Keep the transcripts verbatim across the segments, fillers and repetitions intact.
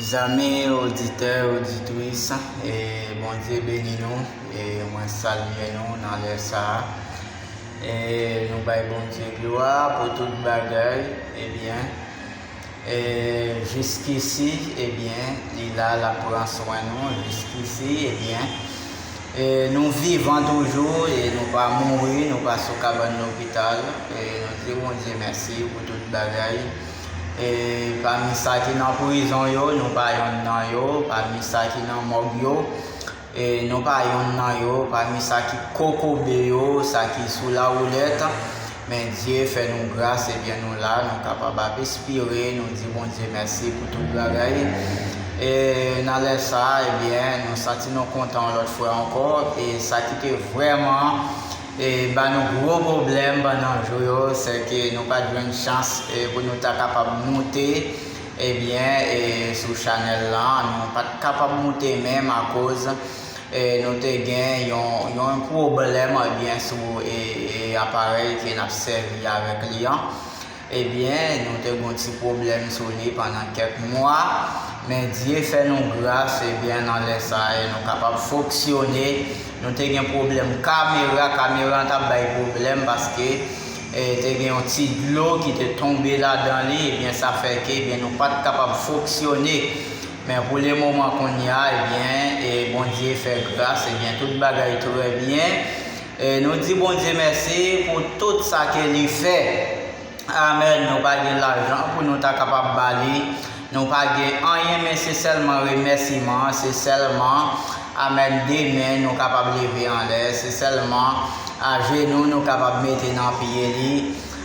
Zanmi oditè, oditris, e Bondye beni nou, e mwen salye nou nan lè sa a. E nou bay Bondye glwa pou tout bagay, ebyen, e jiskisi, ebyen, li la, l ap pran swen nou, jiskisi, ebyen, e nou vivan toujou, e nou pa mouri, nou pa sou kabann lopital, e nou di Bondye mèsi pou tout bagay. E pami sa ki nan prizon yo, nou pa yonn nan yo, pami sa ki nan mòg yo, e nou pa yonn nan yo, pami sa ki kokobe yo, sa ki sou lawoulèt, men Dye fè nou gras, ebyen nou la, nou kapab ap espire, nou di Bondye mèsi pou tout bagay. E nan lè sa a, ebyen, nou santi nou kontan yon lòt fwa ankò, e sa ki te vrèman e ba nou gwo pwoblèm pandan jou yo, se ke nou pa t jwenn chans, e pou nou ta kapab moute, ebyen, e sou chanèl lan, nou pa t kapab moute menm akoz, e nou te gen yon, yon pwoblèm, ebyen, sou, e, e aparèy ke n ap sèvi avèk li an. Ebyen, nou te gen yon ti pwoblèm sou li pandan kèk mwa, men Dye fè nou gras, ebyen, nan lè sa a, e nou kapab fonksyone. Nou te gen pwoblèm kamera, kamera an t ap bay pwoblèm paske, e, te gen yon ti dlo ki te tonbe ladan li, ebyen, sa fè ke, ebyen, nou pa t kapab fonksyone. Men pou le moman kounye a, ebyen, e Bondye fè gras, ebyen, tout bagay trè byen. E nou di Bondye mèsi pou tout sa ke li fè. Amèn. Nou pa gen lajan pou nou ta kapab ba li. Nou pa gen anyen, men se sèlman remèsiman, se sèlman, amèn, de men nou kapab leve anlè, se sèlman ajenou nou kapab mete nan pye li.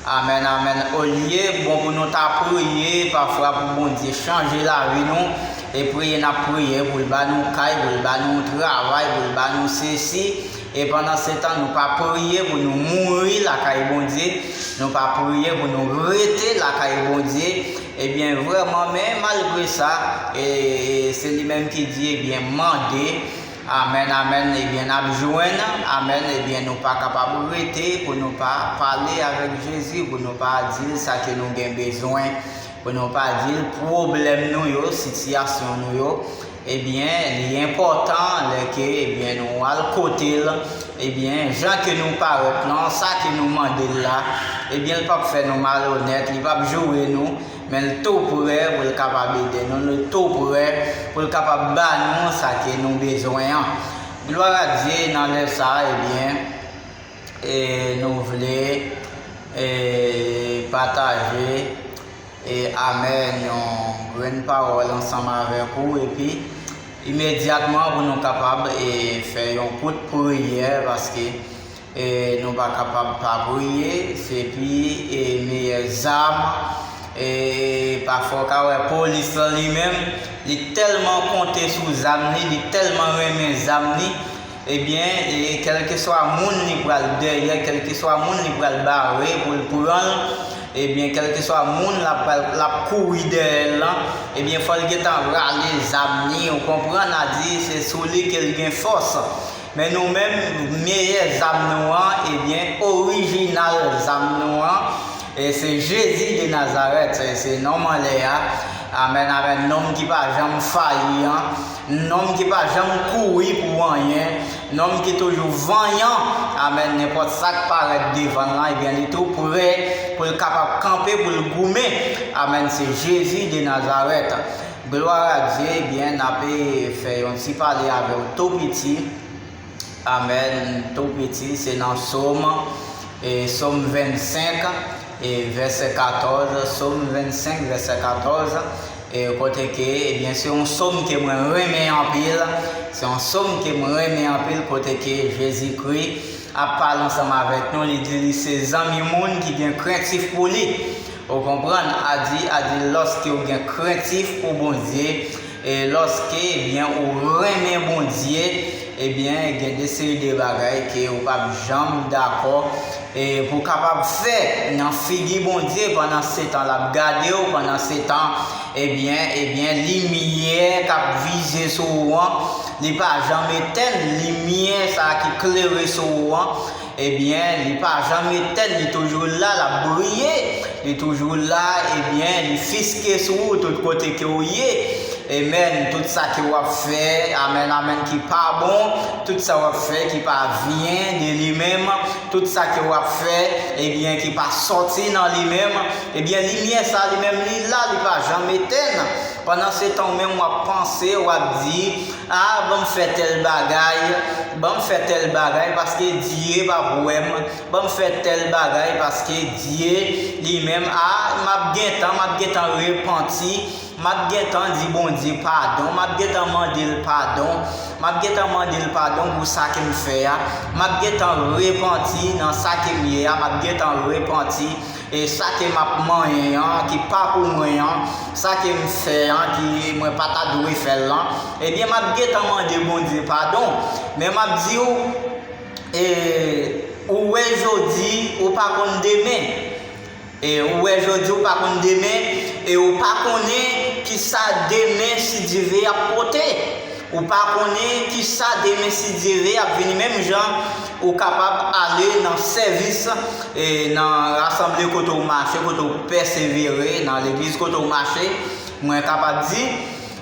Amèn, amèn. Olye bon pou nou ta priye pafwa pou Bondye chanje lavi nou, e priye n ap priye pou l ba nou kay, pou l ba nou travay, pou l ba nou sesi, e pandan se tan, nou pa priye pou nou mouri lakay Bondye. Nou pa priye pou nou rete lakay Bondye. Ebyen, vrèman, men malgre sa, e, e se li menm ki di, ebyen, mande. Amèn, amèn. Ebyen, n ap jwenn. Amèn. Ebyen, nou pa kapab rete pou nou pa pale avèk Jezi, pou nou pa di l sa ke nou gen bezwen, pou nou pa di l pwoblèm nou yo, sitiyasyon nou yo. Ebyen, li enpòtan lè ke, ebyen, nou al kote l, ebyen, jan ke nou parèt lan, sa ke nou mande l la, ebyen, l p ap fè nou malonèt, li p ap joure nou, men l tou prè pou l kapab ede nou, l tou prè pou l kapab ba nou sa ke nou bezwen an. Glwa a Dye, nan lè sa a, ebyen, e nou vle, e pataje, e amèn, yon grenn pawòl ansanm avèk ou, epi imedyatman pou nou kapab, e fè yon kout priyè, paske, e nou pa kapab pa priye, se pi, e meyè zam, e pafwa w ka wè polis lan li menm, li tèlman konte sou zam li, li tèlman renmen zam li, ebyen, e kèlkeswa moun li pral dèyè, kèlkeswa moun li pral bare pou l pran l, ebyen, kèlkeswa moun l ap pral, l ap kouri dèyè l lan, ebyen, fò l gentan rale zam li, ou konprann, a di se sou li ke l gen fòs. Men nou menm, meyè zam nou an, ebyen, orijinal zam nou an, e se Jezi de Nazarèt, e se nonm anlè a. Amèn, amèn. Nonm ki pa janm fayi an, nonm ki pa janm kouri pou anyen, nonm ki toujou vanyan. Amèn. Nenpòt sa k parèt devan l lan, ebyen, li tou prè pou l kapab kanpe, pou l goumen. Amèn. Se Jezi de Nazarèt. Glwa a Dye, ebyen, n ap, e, fè yon ti pale avè w tou piti. Amèn. Tou piti, se nan Sòm, e, Sòm vennsenk, e, vèsè katòz, Sòm vennsenk, vèsè katòz, e, kote ke, ebyen, se yon sòm ke mwen renmen anpil, se yon sòm ke mwen renmen anpil, kote ke Jezikri ap pale ansanm avèk nou, li di li se zanmi moun ki gen krentif pou li. Ou konprann? A di, a di, lòske w gen krentif pou Bondye, e lòske, ebyen, ou renmen Bondye, ebyen, gen de seri de bagay ke ou p ap janm dakò, e pou w kapab fè nan figi Bondye pandan se tan l ap gade w, pandan se tan, ebyen, ebyen, limyè k ap vize sou ou an, li pa janm etèn, limyè sa a ki klere sou ou an, ebyen, li pa janm etèn, li toujou la, l ap briye, li toujou la, ebyen, li fiske sou ou tout kote ke w ye. Amen. Tout sa ke w ap fè, amen, amen, ki pa bon, tout sa w ap fè ki pa vyen de li menm, tout sa ke w ap fè, ebyen, ki pa sòti nan li menm, ebyen, limyè sa li menm li la, li pa janm etèn. Pandan se tan ou menm w ap panse, w ap di, a, ban m fè tèl bagay, ban m fè tèl bagay, paske Dye p ap wè m, ban m fè tèl bagay, paske Dye li menm, a, m ap gentan, m ap gentan repanti, m ap gentan di Bondye padon, m ap gentan mande l padon, m ap gentan mande l padon pou sa ke m fè a, m ap gentan repanti nan sa ke m ye a, m ap gentan repanti, e sa ke m ap manyen an, ki pa pou mwen an, sa ke m fè an, ki mwen pa ta dwe fè l lan, ebyen, m ap gentan mande Bondye padon. Men m ap di w, e, ou wè jodi, ou pa konn demen. E ou wè jodi ou pa konn demen, e ou pa konnen kisa demen si Dye vle ap pote. Ou pa konnen kisa demen si Dye vle ap vini menm jan ou kapab ale nan sèvis, e nan rasanble kote ou mache, kote ou pèsevere, nan legliz kote ou mache, mwen kapab di,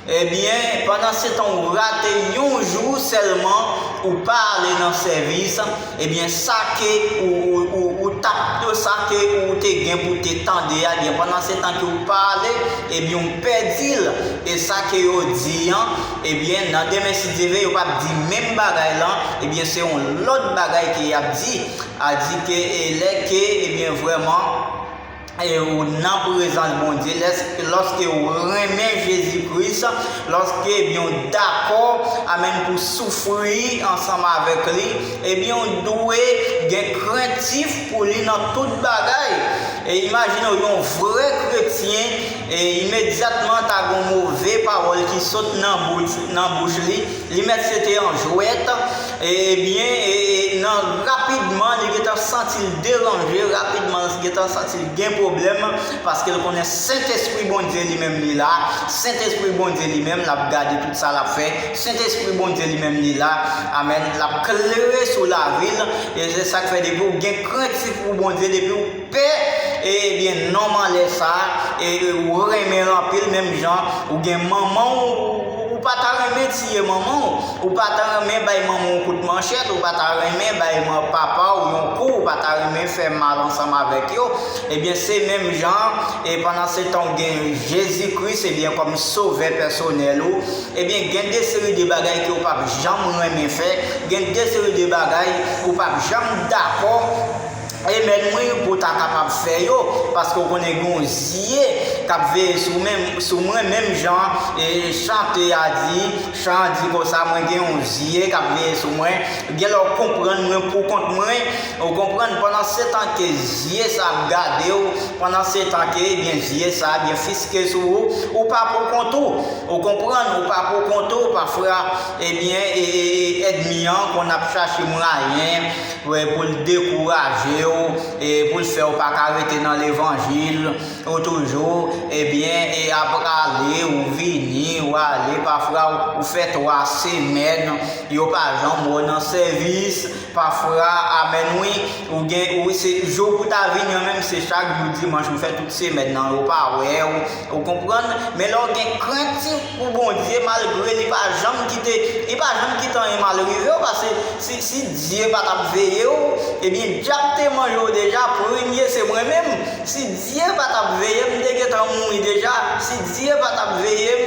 ebyen, pandan se tan ou rate yon jou sèlman, ou pa ale nan sèvis, ebyen, sa ke ou, ou, ou, ou t ap, sa ke ou te gen pou te tande a, ebyen, pandan se tan ke ou pa ale, ebyen, ou pèdi l. E sa ke yo di an, ebyen, nan demen, si Dye vle, yo p ap di menm bagay lan, ebyen, se yon lòt bagay ke y ap di. A di ke, e lè ke, ebyen, vrèman, e ou nan prezans Bondye, lès-, lòske ou renmen Jezi Kris, lòske, ebyen, ou dakò, amèn, pou soufri ansanm avèk li, ebyen, ou dwe gen krentif pou li nan tout bagay. E imajine w, yon vrè kretyen, e imedyatman ta gen yon move pawòl ki sot nan bouch, nan bouch li, li mèt se te yon jwèt, ebyen, e, e, nan rapidman, li gentan santi l deranje, rapidman, li gentan santi l gen pwoblèm, paske l konnen Sentespri Bondye li menm li la, Sentespri Bondye li menm, l ap gade tout sa l ap fè, Sentespri Bondye li menm li la, amèn, l ap klere sou lavi l, e se sa k fè depi w gen krentif pou Bondye, depi w pè, ebyen, nòmalman lè sa, e, e, ou renmen l anpil, menm jan, ou gen manman w, ou, ou pa ta renmen tiye manman w, ou pa ta renmen bay manman w kout manchèt, ou pa ta renmen bay man-, papa w yon kou, ou pa ta renmen fè mal ansanm avèk yo, ebyen, se menm jan, e pandan se tan ou gen Jezi Kris, ebyen, kòm sovè pèsonèl ou, ebyen, gen de seri de bagay ke ou p ap janm renmen fè, gen de seri de bagay ou p ap janm dakò, Amen, wi, pou w ta kapab fè yo, paske w konnen gen yon zye k ap veye sou menm, sou mwen, menm jan, e, chante a di, chan an di konsa, mwen gen yon zye k ap veye sou mwen. Gen lè w konprann mwen pou kont mwen, ou konprann, pandan se tan ke zye sa ap gade w, pandan se tan ke, ebyen, zye sa, ebyen, fiske sou ou, ou pa pou kont ou, ou konprann, ou pa pou kont ou, pafwa, ebyen, e, e, e, ènmi an konn ap chache mwayen, wè, pou l dekouraje w, e pou l fè w pa ka rete nan levanjil, ou toujou, ebyen, e ap ale, ou vini, ou ale, pafwa ou, ou fè twa semèn, yo pa janm wè w nan sèvis, pafwa, amèn, wi, ou gen, ou, se jou pou ta vini an menm, se chak jou dimanch, ou fè tout semèn nan, yo pa wè w, ou konprann? Men lè w gen krentif pou Bondye, malgre li pa janm kite, li pa janm kite anyen mal rive w, paske si, si Dye pa t ap veye w, ebyen, dyab te manje w deja, premye se mwen menm. Si Dye pa t ap veye m, m te gentan mouri deja. Si Dye pa t ap veye m,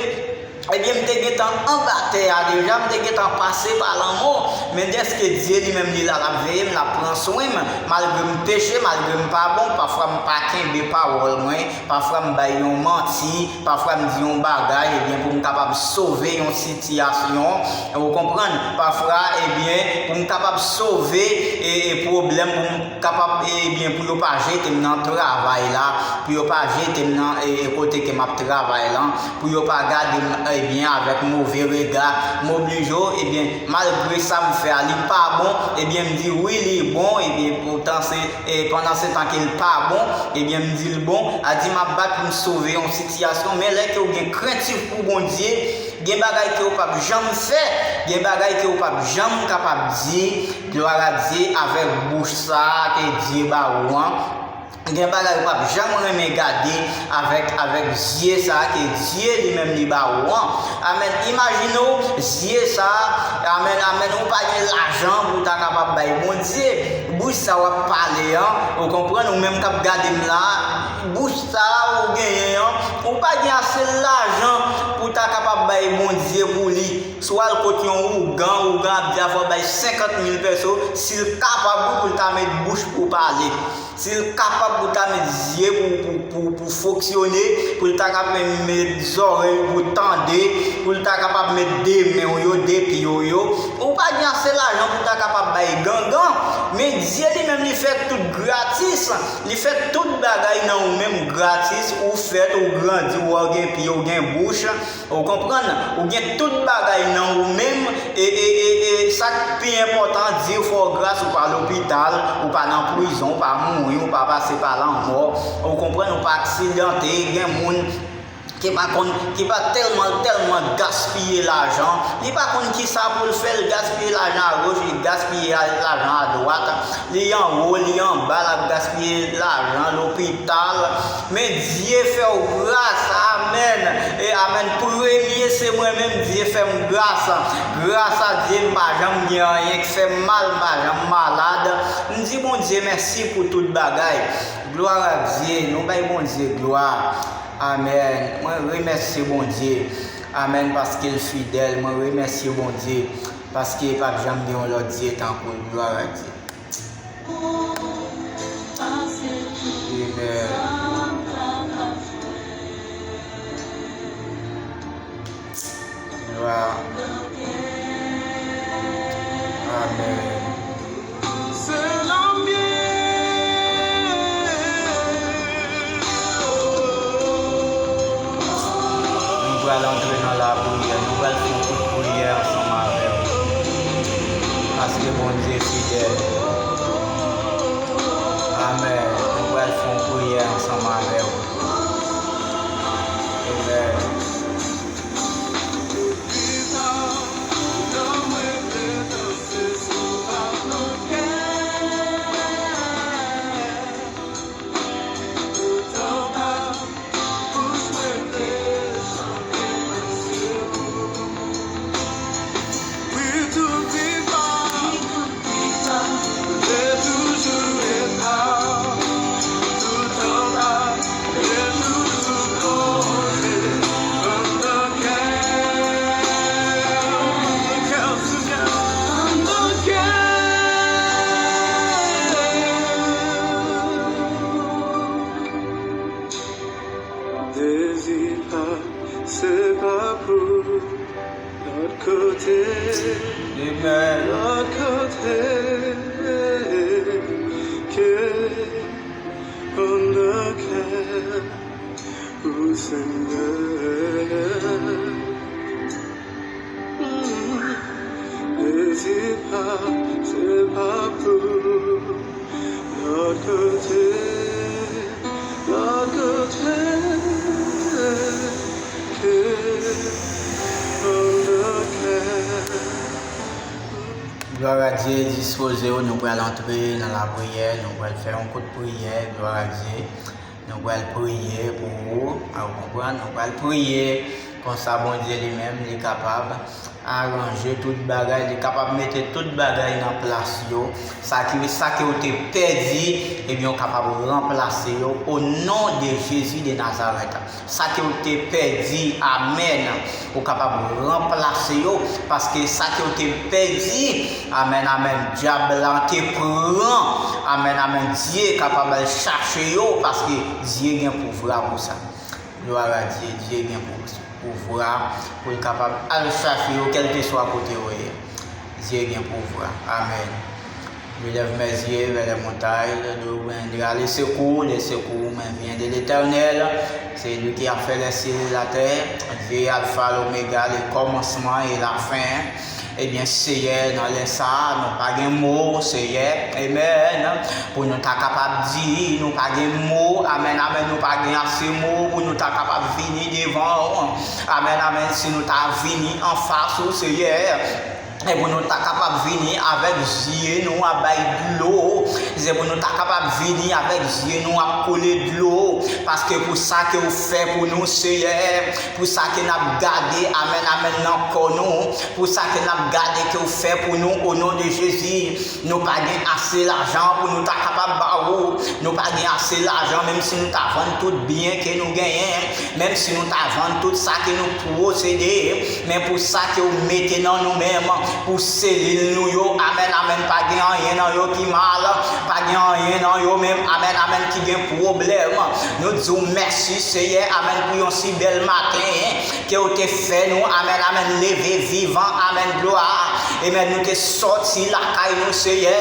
ebyen, m te gentan anba tè a deja, m te gentan pase pa lanmò. Men dèske Dye li menm li la, l ap veye m, l ap pran swen m, malgre m peche, malgre m pa bon, pafwa m pa kenbe pawòl mwen, pafwa m bay yon manti, pafwa m di yon bagay, ebyen, pou m kapab sove yon sitiyasyon, ou konprann? Pafwa, ebyen, pou m kapab sove, e, e, pwoblèm, pou m kapab, ebyen, pou yo pa jete m nan travay la, pou yo pa jete m nan, e, e, kote ke m ap travay lan, pou yo pa gade m, ebyen, avèk move rega, m oblije, ebyen, malgre sa m fè a, li pa bon, ebyen, m di, wi, li bon, ebyen, poutan se, e, pandan se tan ke l pa bon, ebyen, m di l bon, a di m ap bat pou m sove yon sitiyasyon, men lè ke w gen krentif pou Bondye, gen bagay ke w p ap janm fè, gen bagay ke w p ap janm kapab di, glwa a Dye, avèk bouch sa a ke Dye ba ou an. Gen bagay ou p ap janm renmen gade avèk, avèk zye sa a ke Dye li menm li ba ou an. Amèn. Imajine w, zye sa a, amèn, amèn, ou pa gen lajan pou w ta kapab bay Bondye. Bouch sa w ap pale an, ou konprann, ou menm k ap gade m la, bouch sa a ou genyen an, ou pa gen ase lajan pou w ta kapab bay Bondye pou li. Si w al kot yon ougan, ougan ap di a fò w bay senkant mil pèso, si l kapab wi pou l ta met bouch pou pale. Si l kapab pou ta met zye pou, pou, pou, pou fonksyone, pou l ta kapab met zòrèy pou tande, pou l ta kapab met de men w yo, de pye w yo, ou pa gen ase lajan pou ta kapab bay gangan. Men Dye li menm li fè tout gratis. Li fè tout bagay nan ou menm gratis. Ou fèt, ou grandi, ou gen pye, ou gen bouch. Ou konprann? Ou gen tout bagay nan ou menm, e, e, e, e sa k pi enpòtan, Dye fè w gras, ou pa lopital, ou pa nan prizon, ou pa mouri, ou pa pase pa lanmò. Ou konprann? Ou pa aksidante, gen moun ki pa konn, ki pa tèlman, tèlman gaspiye lajan, li pa konn kisa pou l fè, l gaspiye lajan agoch, li gaspiye lajan adwat. Li anwo, li anba, l ap gaspiye lajan lopital. Men Dye fè w gras, amèn. E amèn. Premye, se mwen menm, Dye fè m gras. Gras a Dye, m pa janm gen anyen k fè m mal, m pa janm malad. M di Bondye mèsi pou tout bagay. Glwa a Dye, nou bay Bondye glwa. Amèn. Mwen remèsye Bondye. Amèn, paske l fidèl. Mwen remèsye Bondye, paske pa t janm gen yon lòt Dye tankou l. Glwa a Dye. Amen. Glwa. Amen. Nou pral antre nan lapriyè. Nou pral fè yon kout priyè ansanm avè w. Paske Bondye fidèl. Amèn. Nou pral fè yon priyè ansanm avè w. Amèn. Dezi pa, se pa pou lòt kote, amen, lòt kote ke anndan kè ou, Senyè. Dezi pa, se pa pou lòt kote, lòt kote ke anndan kè. Glwa a Dye, dispoze w, nou pral antre nan lapriyè, nou pral fè yon kout priyè, glwa a Dye. Nou pral priye pou ou, a, ou konprann? Nou pral priye, konsa Bondye li menm, li kapab aranje tout bagay, li kapab mete tout bagay nan plas yo. Sa ki, sa ke w te pèdi, ebyen, w kapab ranplase yo, o non de Jezi de Nazarèt. Sa ke w te pèdi, amèn, ou kapab ranplase yo, paske sa ke w te pèdi, amèn, amèn, dyab la te pran, amèn, amèn, Dye kapab al chache yo, paske Dye gen pouvwa pou sa. Glwa a Dye, Dye gen pou, pouvwa pou l kapab al chache yo, kèlkeswa kote yo ye. Dye gen pouvwa. Amèn. Je lève mes yeux vers les montagnes, d'où viendra le secours. Le secours me vient de l'Éternel, c'est lui qui a fait les cieux et la terre. Dieu est Alpha, l'Oméga, le commencement et la fin. Ebyen, Seyè, nan lè sa a, nou pa gen mo, Seyè. Amèn. Pou nou ta kapab di, nou pa gen mo. Amèn, amèn. Nou pa gen ase mo pou nou ta kapab vini devan ou. Amèn, amèn. Si nou ta vini anfas ou, Seyè, Se pou nou ta kapab vini avèk zye nou ap bay dlo. Se pou nou ta kapab vini avèk zye nou ap koule dlo. Paske pou sa ke w fè pou nou, Seyè, pou sa ke n ap gade, amèn, amèn, nan kò nou, pou sa ke n ap gade ke w fè pou nou, o non de Jezi, nou pa gen ase lajan pou nou ta kapab ba ou. Nou pa gen ase lajan, menm si nou ta vann tout byen ke nou genyen, menm si nou ta vann tout sa ke nou posede, men pou sa ke w mete nan nou menm, pou selil nou yo, amèn, amèn, pa gen anyen nan yo ki mal, pa gen anyen nan yo menm, amèn, amèn, ki gen pwoblèm. Nou di w mèsi, Seyè, amèn, pou yon si bèl maten ke w te fè nou, amèn, amèn, leve vivan, amèn, glwa. Amèn, nou te sòti lakay nou, Seyè.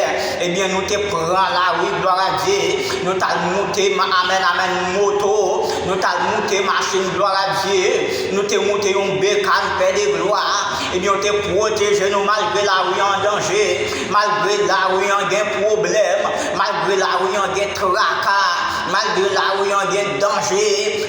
Ebyen, nou te pran lari, glwa a Dye. Nou t al moute, ma-, amèn, amèn, moto. Nou t al moute machin, glwa a Dye. Nou te moute yon bekàn, Pè de glwa. Ebyen, w te pwoteje nou malgre lari an danje, malgre lari an gen pwoblèm, malgre lari an gen traka, malgre lari an gen danje.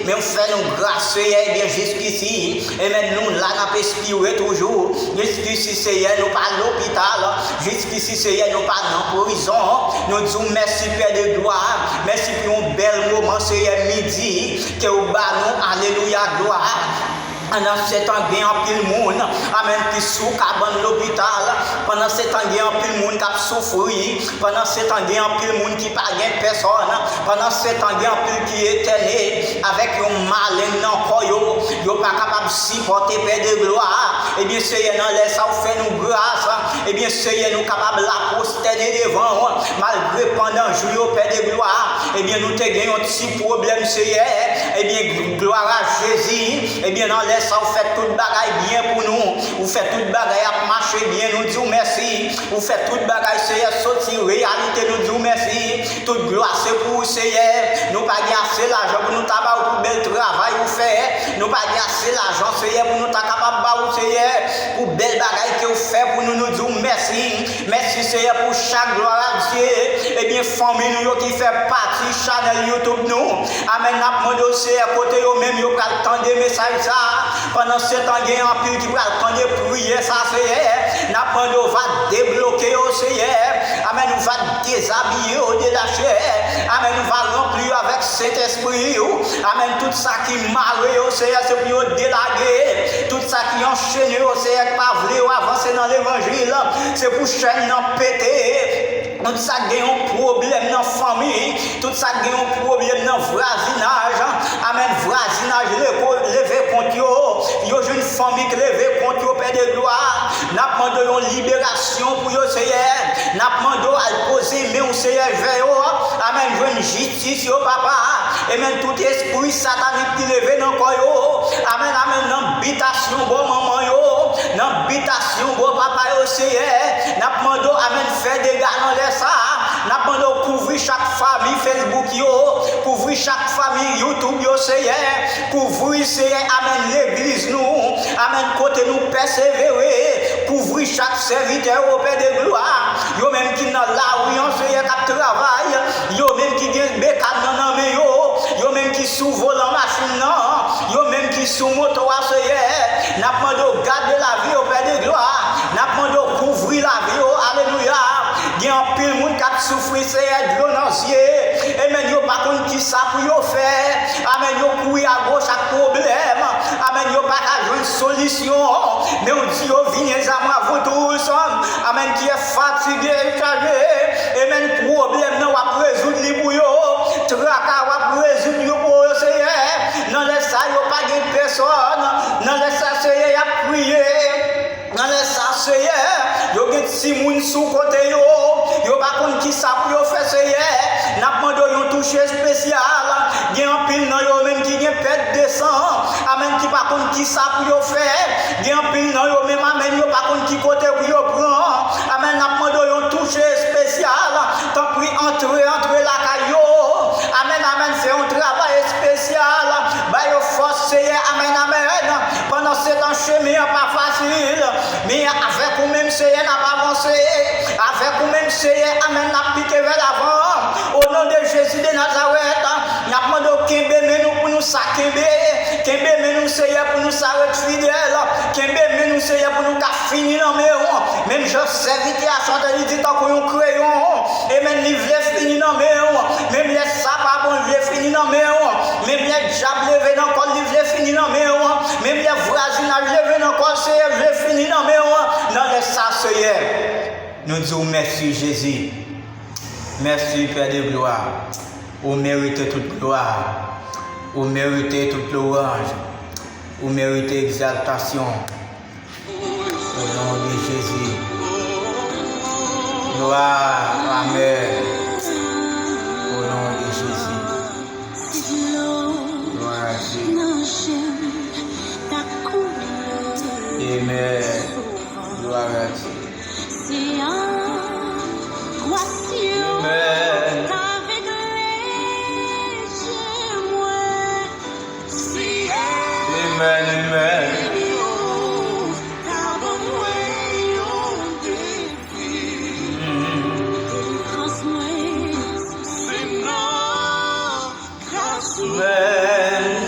Men w fè nou gras, Seyè, ebyen, jiskisi. Amèn, nou la, n ap espire toujou. Jiskisi, Seyè, nou pa lopital. Jiskisi, Seyè, nou pa nan prizon. Nou di w mèsi, Pè de glwa. Mèsi pou yon bèl moman, Seyè, midi ke w ba nou. Alelouya, glwa. Pandan se tan, gen anpil moun, amèn, ki sou kabann lopital. Pandan se tan, gen anpil moun k ap soufri. Pandan se tan, gen anpil moun ki pa gen pèsòn. Pandan se tan, gen anpil ki etène avèk yon maleng nan kò yo. Yo pa kapab sipòte, Pè de glwa. Ebyen, Seyè, nan lè sa, w fè nou gras. Ebyen, Seyè, nou kapab la pwostène devan w, malgre pandan jou yo, Pè de glwa. Ebyen, nou te gen yon ti pwoblèm, Seyè. Ebyen, glwa a Jezi. Ebyen, nan lè sa, w fè tout bagay byen pou nou. Ou fè tout bagay ap mache byen, nou di w mèsi. Ou fè tout bagay, Seyè, soti reyalite, nou di w mèsi. Tout glwa se pou ou, Seyè. Nou pa gen ase lajan pou nou ta ba ou pou bèl travay ou fè. Nou pa gen ase lajan, Seyè, pou nou ta kapab ba ou, Seyè, pou bèl bagay ke w fè pou nou, nou di w mèsi. Mèsi, Seyè, pou chak, glwa a Dye. Ebyen, fanmi nou yo ki fè pati chanèl YouTube nou. Amèn. N ap mande w, Seyè, kote yo menm yo pral tande mesaj sa a. Pandan se tan, gen anpil ki pral tande priyè sa, Seyè. N ap mande w va debloke yo, Seyè. Amèn. Ou va dezabiye yo de lachè. Amèn. Ou va ranpli yo avèk Sentespri w. Amèn. Tout sa ki mare yo, Seyè, se pou yo delage. Tout sa ki anchene yo, Seyè, k pa vle yo avanse nan levanjil, se pou chèn nan pete. Tout sa k gen yon pwoblèm nan fanmi, tout sa k gen yon pwoblèm nan vwazinaj, amèn, vwazinaj leve kont yo, yo jwenn fanmi k leve kont yo, Pè de glwa. N ap mande w yon liberasyon pou yo, Seyè. N ap mande w al poze men w, Seyè, vè yo. Amèn. Jwenn jistis yo, papa. Amèn. Tout espri satanik ki leve nan kò yo. Amèn, amèn. Nan bitasyon bò manman yo. Nan bitasyon bò papa yo, Seyè. N ap mande w, amèn, fè dega nan lè sa a. N ap mande w kouvri chak fanmi Facebook yo. Kouvri chak fanmi YouTube yo, Seyè. Kouvri, Seyè, amèn, legliz nou. Amèn, kote nou pèsevere. Kouvri chak sèvitè yo, Pè de glwa. Yo menm ki nan lari an, Seyè, k ap travay. Yo menm ki gen bekàn nan nan men yo. Yo menm ki sou volan machin nan. Yo menm ki sou moto a, Seyè. N ap mande w gade lavi yo, Pè de glwa. N ap mande w kouvri lavi yo. Alelouya. Gen anpil moun k ap soufri, Seyè, dlo nan zye. Amèn. Yo pa konn kisa pou yo fè. Amèn. Yo kouri agoch ak pwoblèm. Amèn. Yo pa ka jwenn solisyon. Men w di yo, venez à moi, vous tous. Amèn. Qui êtes fatigués et chargés. Amèn. Pwoblèm nan, w ap rezoud li pou yo. Traka, w ap rezoud yo pou yo, Seyè. Nan lè sa, yo pa gen pèsòn. Nan lè sa, Seyè, y ap kriye. Nan lè sa, Seyè, yo gen timoun sou kote yo. Yo pa konn kisa pou yo fè, Seyè. N ap mande w yon touche espesyal. Gen anpil nan yo menm ki gen pèt de san. Amèn, ki pa konn kisa pou yo fè. Gen anpil nan yo menm, amèn, yo pa konn ki kote pou yo pran. Amèn, n ap mande w yon touche espesyal. Tanpri, antre, antre lakay yo. Amèn, amèn, fè yon travay espesyal. Ba yo fòs, Seyè. Amèn, amèn. Pandan se tan, chemen an pa fasil. Men avèk ou menm, Seyè, n ap avanse. Avèk ou menm, Seyè, amèn, n ap pike vè lavan. O non de Jezi de Nazarèt, n ap mande w kenbe men nou pou nou sa kenbe. Kenbe men nou Seyè, pou nou sa ret fidèl. Kenbe men nou, Seyè, pou nou ka fini nan men w. Menm jan sèvitè a chante, li di tankou yon kreyon. Amen, li vle fini nan men w. Menm lè sa pa bon, li vle fini nan men w. Menm lè dyab leve nan kò l, li vle fini nan men w. Menm lè vwazinaj leve nan kò l, Seyè, li vle fini nan men w. Nan lè sa, Seyè, nou di w mèsi, Jezi. Mèsi, Pè de glwa. Ou merite tout glwa. Ou merite tout lwanj. Ou merite egzaltasyon. O non de Jezi. Glwa, amèn. O non de Jezi. Glwa a Dye. Amèn. Glwa a Dye. Amèn. Amèn, amèn. Amèn.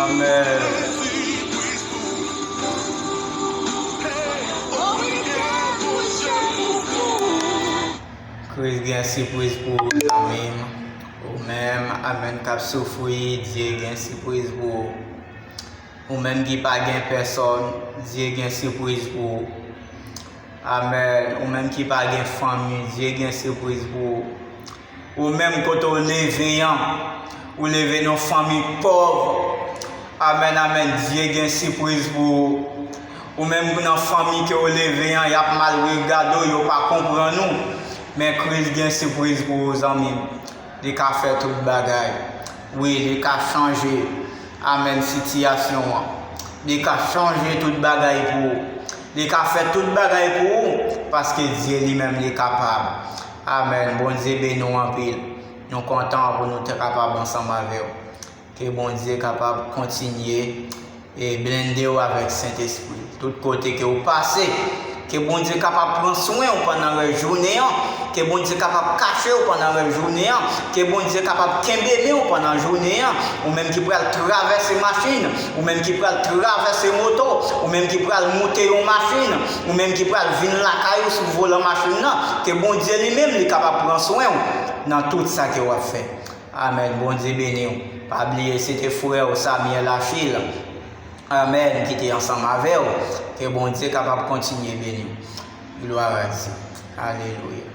Amèn. Kris gen sipriz pou ou, zanmi m. Ou menm, amèn, k ap soufri, Dye gen sipriz pou ou. Ou menm ki pa gen pèsòn, Dye gen sipriz pou ou. Amèn. Ou menm ki pa gen fanmi, Dye gen sipriz pou ou. Ou menm kote w leve an, ou leve nan fanmi pòv. Amèn, amèn. Dye gen sipriz pou ou. Ou menm nan fanmi ke w leve an, y ap mal regade w, yo pa konprann ou. Men Kris gen sipriz pou ou, zanmi m. Li ka fè tout bagay. Wi, li ka chanje, amèn, sitiyasyon an. Li ka chanje tout bagay pou ou. Li ka fè tout bagay pou ou, paske Dye li menm li kapab. Amèn. Bondye beni w anpil. Nou kontan pou nou te kapab ansanm avè w. Ke Bondye kapab kontinye e blende w avèk Sentespri. Tout kote ke w pase, ke Bondye kapab pran swen w pandan rès jounen an, ke Bondye kapab kache w pandan rès jounen an, ke Bondye kapab kenbe men w pandan jounen an, ou menm ki pral travèse machin, ou menm ki pral travèse moto, ou menm ki pral moute yon machin, ou menm ki pral vin lakay ou sou volan machin nan, ke Bondye li menm li kapab pran swen w nan tout sa ke w ap fè. Amèn. Bondye beni w. Pa bliye, se te frè w Samuel Achille, amèn, ki te ansanm avè w. Ke Bondye kapab kontinye beni w. Glwa a Dye. Alelouya.